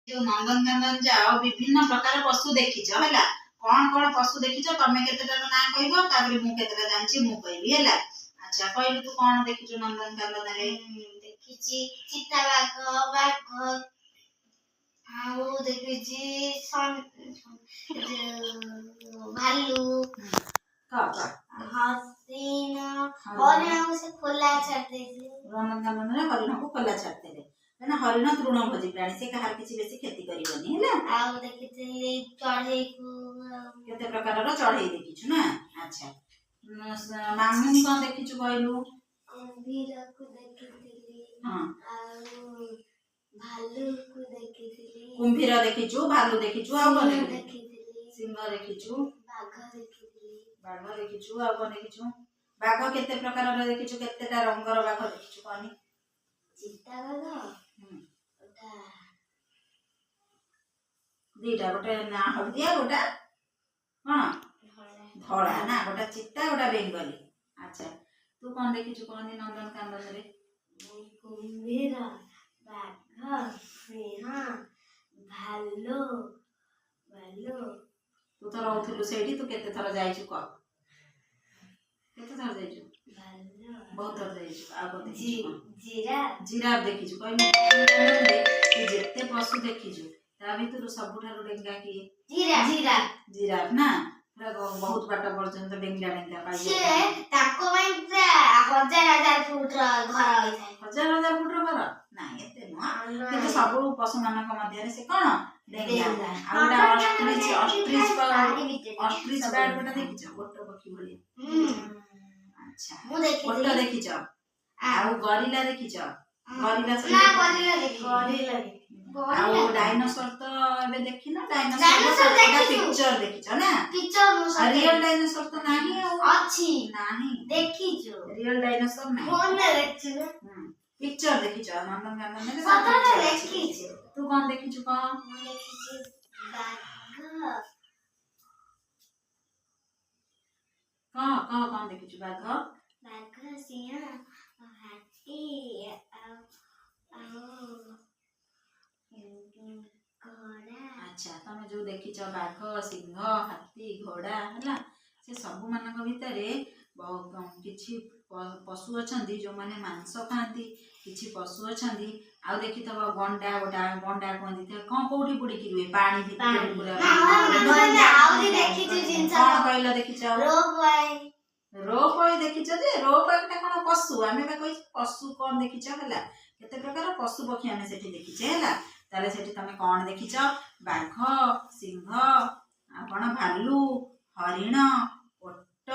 ଯୋଉ ନନ୍ଦନକାନନ ଯାଅ, ବିଭିନ୍ନ ପ୍ରକାର ପଶୁ ଦେଖିଛ, ହେଲା? କଣ କଣ ପଶୁ ଦେଖିଛ? ତମେ କେତେଟାର ନାଁ କହିବ, ତାପରେ ମୁଁ କେତେଟା ଜାଣିଛି ମୁଁ କହିବି, ହେଲା? ଆଚ୍ଛା, କହିଲୁ, ତୁ କଣ ଦେଖିଛୁ ନନ୍ଦନକାନନରେ? ଦେଖିଛି ଚିତାବାଘ, ବାଘ, ଆଉ ଦେଖିଛି ଯୋଉ ଭାଲୁ। କହ, କହ। ହରିଣ। ହରିଣ। ହରିଣକୁ ସେ ଖୋଲା ଛାଡ଼ି ଦେଇଥିଲେ। ନନ୍ଦନକାନନରେ ହରିଣକୁ ଖୋଲା ଛାଡ଼ିଦେଲେ, କାହିଁକିନା ହରିଣ ତୃଣଭୋଜୀ ପ୍ରାଣୀ, ସେ କାହାର କିଛି ବେଶୀ କ୍ଷତି କରିବନି, ହେଲା? ଆଉ ଦେଖିଥିଲି ଚଢେଇକୁ। କେତେ ପ୍ରକାରର ଚଢେଇ ଦେଖିଛୁ ନା? ଆଚ୍ଛା, ମାମୁନି କଣ ଦେଖିଛୁ କହିଲୁ? କୁମ୍ଭୀରକୁ ଦେଖିଥିଲି। ଆଉ ଭାଲୁକୁ ଦେଖିଥିଲି। କୁମ୍ଭୀର ଦେଖିଛୁ, ଭାଲୁ ଦେଖିଛୁ, ଆଉ କଣ ସିଂହ ଦେଖିଛୁ? ଦେଖିଥିଲି। ସିଂହ ଦେଖିଛୁ। ବାଘ ଦେଖିଥିଲି। ବାଘ ଦେଖିଛୁ, ଆଉ କଣ ଦେଖିଛୁ? ବାଘ କେତେ ପ୍ରକାରର ଦେଖିଛୁ? କେତେଟା ରଙ୍ଗର ବାଘ ଦେଖିଛୁ କହନି? ଚିତାବାଘ। ଗୋଟା। ଦିଟା, ଗୋଟେ ନା ହଳଦିଆ, ଗୋଟା କଣ? ଧଳା। ଧଳା ନା? ଗୋଟା ଚିତା, ଗୋଟା ବେଙ୍ଗଲୀ। ଆଚ୍ଛା, ତୁ କଣ ଦେଖିଛୁ କହନି ନନ୍ଦନକାନନରେ? କୁମ୍ଭୀର, ବାଘ, ସିଂହ, ଭାଲୁ ଭାଲୁ ତୁ ତ ରହୁଥିଲୁ ସେଇଠି, ତୁ କେତେ ଥର ଯାଇଛୁ କହ। କେତେ ଥର ଯାଇଛୁ? ଭାଲୁ। ବହୁତ ଥର ଯାଇଛୁ। ଆଉ କଣ ଦେଖିଛୁ କହ? ଜିରାଫ। ଜିରାଫ ଦେଖିଛୁ। କହିଲୁ, ନନ୍ଦନକାନନରେ ତୁ ଯେତେ ପଶୁ ଦେଖିଛୁ, ତା ଭିତରୁ ସବୁଠାରୁ ଡେଙ୍ଗା କିଏ? Giraffe, giraffe. ଜିରାଫ ନା? ପୁରା ବହୁତ ବାଟ ପର୍ଯ୍ୟନ୍ତ ଡେଙ୍ଗା ଡେଙ୍ଗା ପାଇ। ସେ ତାଙ୍କ ପାଇଁ ପୁରା ହଜାର ହଜାର ଫୁଟର ଘର ହେଇଥାଏ। ହଜାର ହଜାର ଫୁଟର ଘର? ନାଇଁ, ଏତେ ନୁହଁ, କିନ୍ତୁ ସବୁ ପଶୁମାନଙ୍କ ମଧ୍ୟରେ ସେ କଣ? ଡେଙ୍ଗା। ଆଉ ଗୋଟେ ଅଷ୍ଟ୍ରିଚ, ଅଷ୍ଟ୍ରିଚ ବାର୍ଡ ଗୋଟେ ଦେଖିଛ? ଓଟ ପକ୍ଷୀ ଭଳିଆ। ଆଚ୍ଛା। ମୁଁ ଓଟ ଦେଖିଥିଲି। ଦେଖିଛ? ଆଉ ଗରିଲା ଦେଖିଛ? ଗରିଲା ନା, ଗରିଲା ଦେଖିନି। ଗରିଲା। ଆଉ ଡାଇନୋସର ତ ଏବେ ଦେଖିନ? ଡାଇନୋସର ଡାଇନୋସର ଦେଖିଛୁ। ପିକ୍ଚର ଦେଖିଛ ନା? ପିକ୍ଚର ମୁଁ ସତରେ ରିଅଲ ଡାଇନୋସର ତ ନାହିଁ ଆଉ। ଅଛି। ନାହିଁ। ଦେଖିଛୁ। ରିଅଲ ଡାଇନୋସର ନାହିଁ। ଫୋନରେ ଦେଖିଛୁ ନା? ପିକ୍ଚର ଦେଖିଛ ନନ୍ଦନକାନନରେ? ସତରେ ଦେଖିଛୁ। ତୁ କଣ ଦେଖିଛୁ କହ? ମୁଁ ଦେଖିଛି ବାଘ। କହ, କହ, କଣ ଦେଖିଛୁ? ବାଘ। ବାଘ, ସିଂହ, ହାତୀ ଆଉ ଆଉ ଘୋଡ଼ା। ଆଚ୍ଛା, ତମେ ଯୋଉ ଦେଖିଛ ବାଘ, ସିଂହ, ହାତୀ, ଘୋଡ଼ା, ହେଲା, ସେ ସବୁମାନଙ୍କ ଭିତରେ କିଛି ପଶୁ ଅଛନ୍ତି ଯୋଉମାନେ ମାଂସ ଖାଆନ୍ତି, କିଛି ପଶୁ ଅଛନ୍ତି। ଆଉ ଦେଖିଥିବ ଗଣ୍ଡା, ଗୋଟା ଗଣ୍ଡା କୁହନ୍ତି, ସେ କଣ କୋଉଠି ବୁଡିକି ରୁହେ? ପାଣି ଭିତରେ। ପାଣି। ପୁରା। ଆହୁରି ଦେଖିଛୁ ଜିନିଷ। କଣ କହିଲ ଦେଖିଛ? ରୋପ। ରୋପ ଦେଖିଛ ଯେ, ରୋପ ଟା କଣ ପଶୁ? ଆମେ ବା କହିଛୁ ପଶୁ କଣ ଦେଖିଛ, ହେଲା? କେତେ ପ୍ରକାର ପଶୁ ପକ୍ଷୀ ଆମେ ସେଠି ଦେଖିଛେ, ହେଲା? ତାହେଲେ ସେଠି ତମେ କଣ ଦେଖିଛ? ବାଘ, ସିଂହ, ଆଉ କଣ? ଭାଲୁ, ହରିଣ, ଓଟ,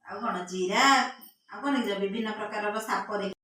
ଆଉ କଣ? ଜିରାଫ, ଆଉ କଣ ଦେଖିଛ? ବିଭିନ୍ନ ପ୍ରକାରର ସାପ ଦେଖିଛ।